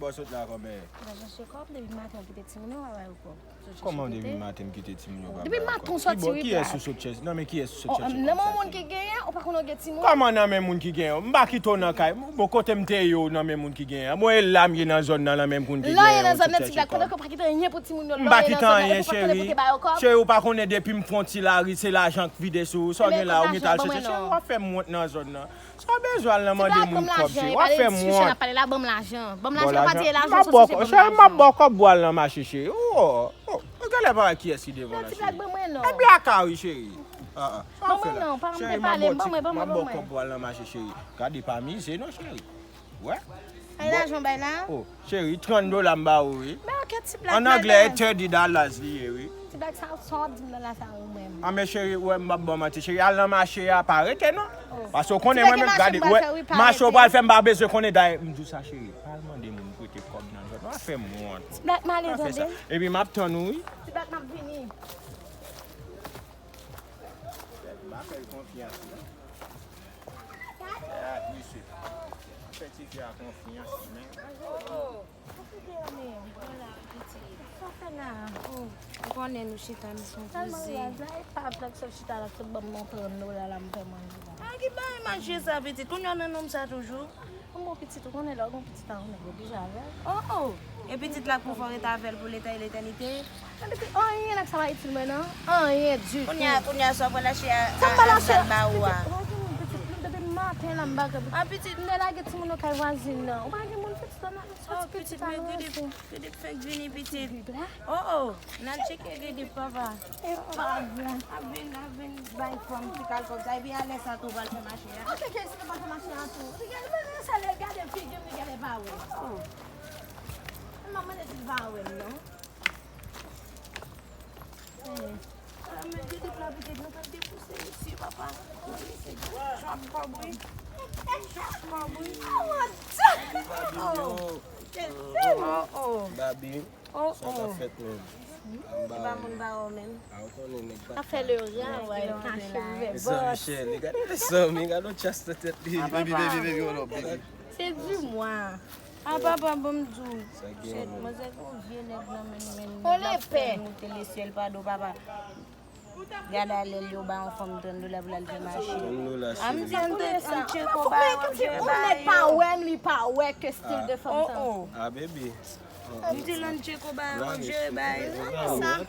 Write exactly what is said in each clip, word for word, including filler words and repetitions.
Sot la kòmè. Ou pa chache kòb, depi maten ou kite timoun yo, ou pa bay yo kòb. Kòman depi maten m kite timoun yo pa bay kòb? Depi maten ou soti wi. Kiyès ou sot chèche? Non, men kiyès ou sot chèche kòb sa? Nan men moun ki genyen, ou pa konn ou gen timoun. Kòman nan men moun ki genyen? M pa kite w nan kay. Bon, kote m te ye w nan men moun ki genyen? Mwen e la m ye nan zòn nan, nan men moun ki genyen, ou sot chèche kòb. Lè w ye nan zòn nan, ti blak, pandan ke ou pa kite anyen pou timoun yo, lè w ye nan zòn nan, ou pa konn lè pou te ba yo kòb. Cheri, ou pa konnen depi m fè yon ti lari, se lajan k vide sou ou. Sa w gen la, ou gentan al chèche. Cheri, w ap fè m wont nan zòn nan. Sa w bezwen al nan mande moun kòb, cheri? W ap fè m wont. Ban m lajan. M ap ba w kòb, cheri, m ap ba w kòb pou w al nan mache, cheri. Oh, oh, oh, genlè pa wè kiyès ki devan w nan, cheri. Ebyen, a ka wi, cheri. Ah, ah. Sa w fè la? Cheri, m ap ba w ti, m ap ba w kòb pou w al nan mache, cheri. Gade, pa mize non, cheri. Wè. Ay, lajan bay la. Oh, cheri, trant dola m ba ou, wi. Men oke, ti blak. An anglè, e thirty dollars li ye, wi. Ti blak, sa, sa w ap di m nan la, sa ou menm. Ah, men cheri, ou wè m p ap ba w manti, cheri, al nan mache a, pa rete non. Oh. Paske ou konnen mwen menm, gade, ou wè, mache ou pral fè, m pa bezwen konnen, dayè, m di w sa, cheri, pa al mande moun prete kòb nan zòn, w ap fè m wont. Ti blak, m ale tande. Epi m ap tann ou, wi. Ti blak, m ap vini. M pa fè l konfyans, non. Fè ak misye. Fè tifi a konfyans, men. Oh, oh. Sa w fè la? Oh, ou konnen nou chita, nou se yon koze. Sa maryaj la, e pa blak, sèl chita la, sot ban m nan trant dola la, m fè manje la. A, ki bagay mache sa, pitit? Kounye a w nan nonm sa toujou? Bon, pitit, ou konnen lè w gen pitit a, ou nèg oblije avè l. Oh, oh. E pitit la pou fò rete avè l pou leta e letènite? Anyen nèg sa pa itil mwen non. Anyen ditou. Kounye a, kounye a, sa w pral achte a, a, a sal ba ou a? Ou pa gen moun pitit, m depi maten la m pa gen pitit. A, pitit. M te lage timoun yo kay vwazin nan. Ou pa gen moun pitit la nan soti pitit a nou. Gade fenk vini pitit. Oh, oh. N al tcheke Gede papa. E pa vre. Ap vin, ap vin bay fanm ti kal kòb sa. Epi alè sa tou pral fè mache a. Oke, ke si nou pa fè mache a tou. Li gade, men sa lè gade figi m, li gade pa wè. Oh. M ap mande si l pa wè m non. Eh. Ah, men Gede pla pitit nou pral depouse isi, papa. Chòp kòb wi. Chòp kòb wi. Oh, oh. Oh, oh. Babi. Oh, oh. Sa k ap fèt menm? Se pa moun ba ou menm. A, ou konnen nèg pa fè le ray, kache ouvè bòs. Mezanmi, gade mezanmi, gade yon chas nan tèt li. Baby, baby, baby, hold up, baby. Se di mwa. A papa, ban m di w. Shit, manzè gen yon vye nèg nan men l, men l ap fè l moute lesyèl pa do, papa. Gade alè l yo ba yon fanm trant dola pou l al fè mache. Trant dola, cheri. A, m di ann tcheke w ba yo, m jere ba yo. Ou nèg pa wè m, li pa wè ke stil de fanm sa. Oh, oh. A, baby. M di l ann tcheke w ba yo, m jere ba yo.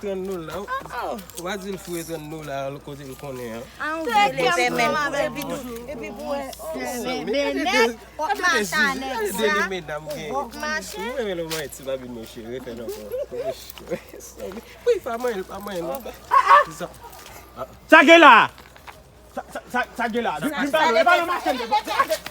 Trant dola. Oh, oh. Ou pa di l foure trant dola kote l konnen an. A, yon vye lepè menm. Epi tou, epi pou wè. Bènèt, w ap mache a nèg sa. Ou wòk mache. Ou renmen lè w manyen ti babin mwen, cheri, refè l ankò. Wi, pa manyen l, pa manyen l. Sa gen la? Sa, sa, sa, sa gen la? Li, li pa, li pa nan mache, li.